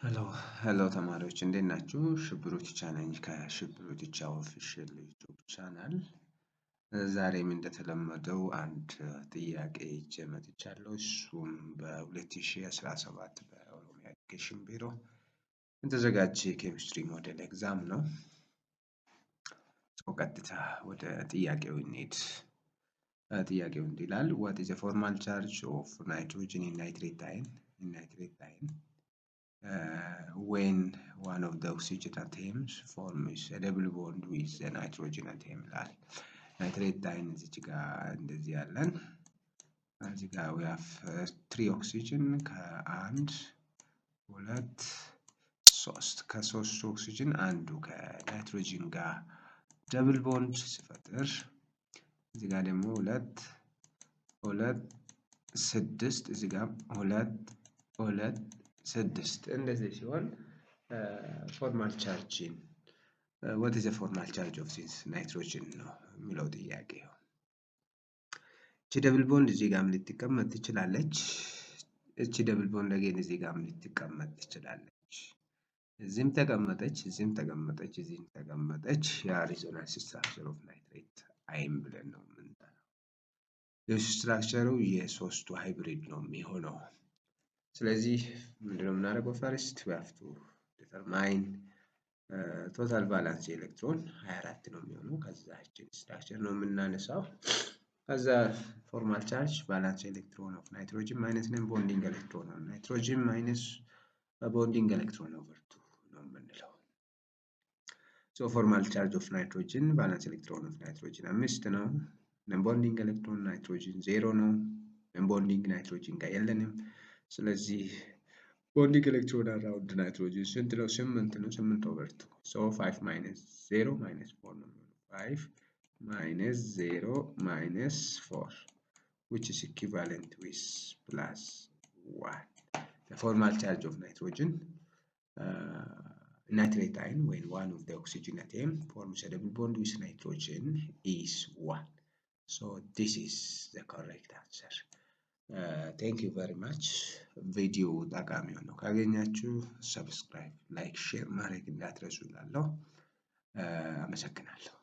Hello hello ተማሪዎች፣ እንዴት ናችሁ? ሽብሩ ቲቻ ነኝ ከሽብሩ ቲቻ official YouTube channel። ዛሬም እንደተለመደው አንድ ጥያቄ ይዤ መጥቻለሁ። እሱም በ2017 በኦሮሚያ education ቢሮ የተዘጋጀ የ chemistry model exam ነው። ቀጥታ ወደ ጥያቄው እንሂድ። ጥያቄው እንዲህ ይላል፦ What is formal charge of nitrogen in nitrate ion when one of the oxygen atoms forms a double bond with the nitrogen atom? ይላል። Nitrate ion እዚች ጋር እንደዚህ ያለን፣ እዚህ ጋር we have three oxygen፣ ከአንድ፣ ሁለት፣ ሶስት፣ ከሶስቱ ኦክሲጅን አንዱ ከናይትሮጅን ጋር double bond ሲፈጥር፣ እዚህ ጋር ደግሞ ሁለት፣ ሁለት፣ ስድስት፣ እዚህ ጋር ሁለት፣ ሁለት፣ ስድስት፣ እንደዚህ ሲሆን formal charge ን what is formal charge of this nitrogen ነው የሚለው ጥያቄው። እቺ double bond እዚህ ጋርም ልትቀመጥ ትችላለች። እቺ double bond again እዚህ ጋርም ልትቀመጥ ትችላለች። እዚህም ተቀመጠች፣ እዚህም ተቀመጠች፣ እዚህም ተቀመጠች። ያ resonance structure of nitrate ion ብለን ነው የምንጠራው። Structure ኡ የሶስቱ hybrid ነው የሚሆነው። ስለዚህ ምንድነው የምናደርገው? First we have to determine total valence electron፣ 24 ነው የሚሆነው። ከዛ ይችን structure ነው የምናነሳው። ከዛ formal charge valence electron of nitrogen minus non bonding electron of nitrogen minus bonding electron over two ነው የምንለው። So formal charge of nitrogen፣ valence electron of nitrogen አምስት ነው። Non bonding electron nitrogen zero ነው። Non bonding nitrogen ጋር የለንም። ስለዚህ bonding electron around nitrogen ስንት ነው? ስምንት ነው። ስምንት over two, so five minus zero minus four ነው የሚሆነው። Five minus zero minus four, which is equivalent with plus 1. The formal charge of nitrogen nitrate ion when one of the oxygen atom forms a double bond with nitrogen is 1. So this is the correct answer. Thank you very much. ቪዲዮ ጠቃሚ ሆኖ ካገኛችሁ subscribe፣ like፣ share ማድረግ እንዳትረሱ እላለሁ። አመሰግናለሁ።